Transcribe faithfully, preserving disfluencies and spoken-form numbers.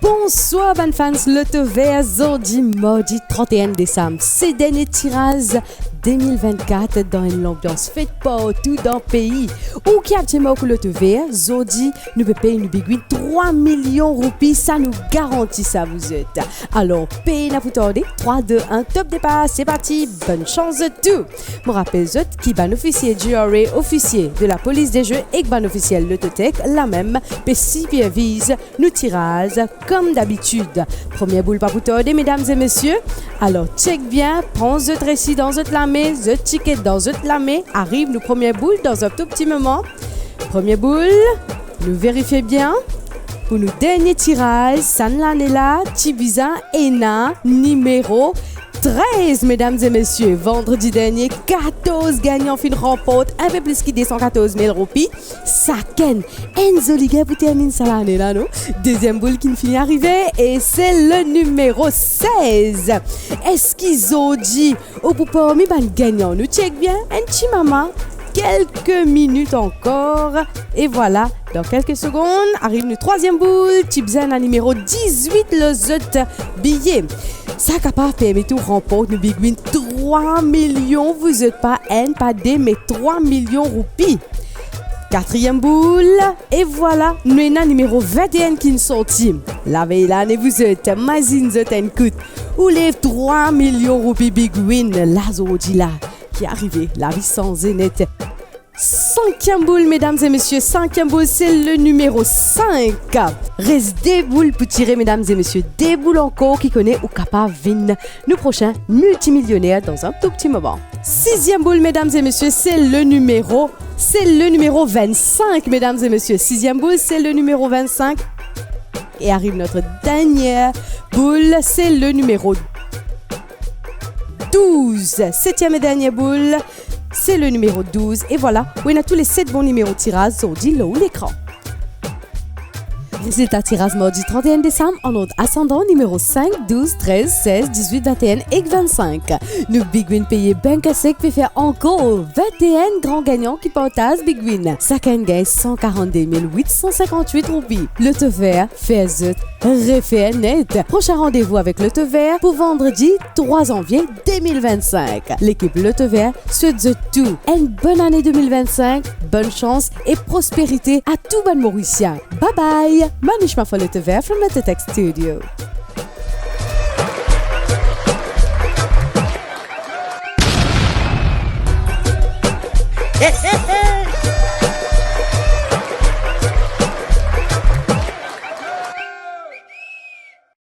Bonswar bann fans Loto Vert, zordi mardi trant e enn desam, se dernie tiraz de mil vennkat dan enn lanbians fet partou dan pei. Ou ki abitie mark ou Loto Vert, zordi nou pe pey nou big win trwa milion roupi, sa nou garanti sa vouzot. Alor, pena pou tarde, trwa, de, enn, top depar, se parti, bonn sans zot tou. Mo rapel zot ki bann ofisie G R A, ofisie de la polis de ze ek bann ofisiel Lototech lamem pe siperviz nou tiraz kom dabitid. Premie boul pa pou tarde, medam e mesie. Alor, tchek bien, pran zot resi dan zot lame, zot tiket dan zot lame. Ariv nou premie boul dan enn tou pti moman. Premie boul, nou verifie bien. Pou nou dernie tiraz, sa lane la, ti bizin ena nimero trez, medam e mesie. Vandredi dernie, katorz gagnan finn ranport enn pe plis ki de san katorz mil roupi sakenn. Enn zoli gagn pou terminn sa lane la, non? Deziem boul ki finn fini arive e se le nimero sez. Eski zordi ou pou parmi bann gagnan? Nou tchek bien, enn ti moman, kelke minit ankor. E vwala, dan kelke segonn, ariv nou trwaziem boul, ti bizin ena nimero dizwit lor zot biye. Sa kapav permet ou ranport nou big win trwa milion, vouzot, pa enn, pa de, me trwa milion roupi. Katriem boul, e vwala, nou ena nimero vinte e enn ki'nn sorti. Lavey lane, vouzot, mazinn zot enn kout. Ou lev trwa milion roupi big win la zordi la ki arive, lavi sanze net. Sinkiem boul, medam e mesie, sinkiem boul, se le nimero sink. Res de boul pou tire, medam e mesie, de boul ankor, ki kone ou kapav vinn nou prosin miltimilyiner dan enn tou pti moman. Siziem boul, medam e mesie, se le nimero, se le nimero vennsink, medam e mesie. Siziem boul, se le nimero vennsink. E ariv nou dernie boul, se le nimero douz. Setiem e dernie boul, se le nimero douz. E vwala, ou ena tou le set bon nimero tiraz zordi lor ou lekran. Rezilta tiraz mardi trant e enn desam, an ord asandan, nimero sink, douz, trez, sez, dizwit, vinte e enn ek vennsink. Nou big win peye bank sek pe fer ankor vinte e enn gran gagnan ki partaz big win. Sakenn gagn san karannde mil wit san sinkantwit roupi. Loto Vert, fer zot, refer net. Prosin randevou avek Loto Vert pou vandredi trwa zanvie de mil vennsink. Lekip Loto Vert swet zot tou enn bonn ane de mil vennsink, bonn sans e prosperite a tou bann Morisien. Bye bye, Manish Mafa Loto Vert from Lototech Studio.